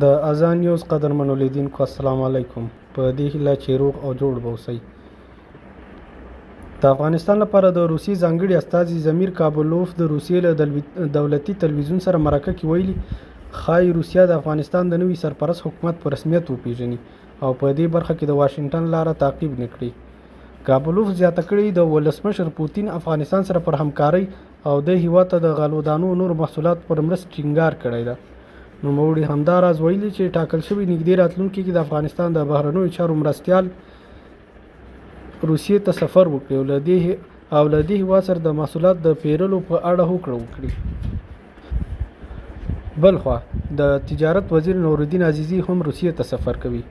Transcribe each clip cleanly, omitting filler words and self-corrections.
د اذان نیوز قدرمنو لیدونکو السلام علیکم. په دې هیله چې روغ او جوړ به اوسئ. د افغانستان لپاره د روسیې ځانګړي استازي ضمیر کابلوف د روسیې له دولتي تلویزیون سره مرکه کې ویلي، ښايي روسیه د افغانستان د نوي سرپرست حکومت په رسمیت وپېژني او په دې برخه کې د واشنګټن لاره تعقیب نه کړي. کابلوف زیاته کړې، د ولسمشر پوتین افغانستان سره پر همکارۍ او دې هېواد ته د غلو دانو او نورو محصولاتو پر مرستې ټینګار کړی ده. نوموړي همدا راز ویلي چې ټاکل شوې نږدې راتلونکي کې د افغانستان د بهرنیو چارو مرستیال روسیې ته سفر وکړي او له دې او له دې هېواد سره د محصولاتو د پېرلو په اړه هوکړه وکړي. بلخوا د تجارت وزیر نورالدین عزیزي هم روسیې ته سفر کوي.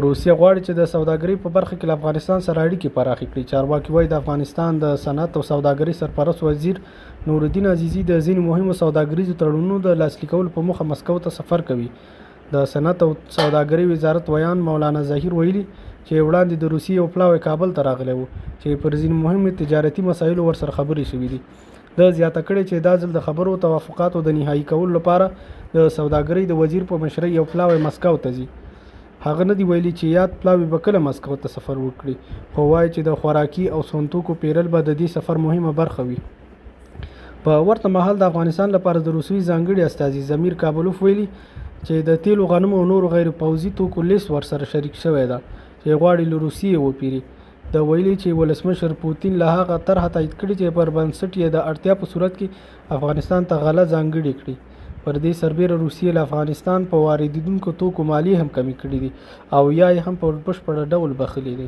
روسیه غواړي چې د سوداګرۍ په برخه کې له افغانستان سره اړیکې پراخې کړي. چارواکي وايي، د افغانستان د صنعت او سوداګرۍ سرپرست وزیر نورالدین عزیزي د ځینو مهمو سوداګریزو تړونونو د لاسلیکولو په موخه مسکو ته سفر کوي. د صنعت او سوداګرۍ وزارت ویاند مولانا ظهیر ویلي چې وړاندې د روسیې یو پلاوی کابل ته راغلی و چې پر ځینو مهمو تجارتي مسایلو ورسره خبرې شوې دي. ده زیاته کړې چې دا ځل د خبرو او توافقاتو د نهايي کولو لپاره د سوداګرۍ د وزیر په مشرۍ یو پلاوی مسکو ته ځي. هغه نه دي ویلي چې یاد پلاوی به کله مسکو ته سفر وکړي، خو وايي چې د خوراکي او سونتوکو پېرل به د دې سفر مهمه برخه وي. په ورته مهال د افغانستان لپاره د روسیې ځانګړي استازي ضمیر کابلوف ویلي چې د تېلو، غنمو او نورو غیر پوځي توکو لېست ورسره شریک شوی ده چې غواړي له روسیې یې وپېري. ده ویلي چې ولسمشر پوتین له هغه طرحه تایید کړې چې پر بنسټ یې د اړتیا په صورت کې افغانستان ته غله ځانګړې کړي. پر دې سربېره روسیې له افغانستان په واردېدونکو توکو مالیې هم کمې کړې دي او یا یې هم په بشپړ ډول بخښلې دي.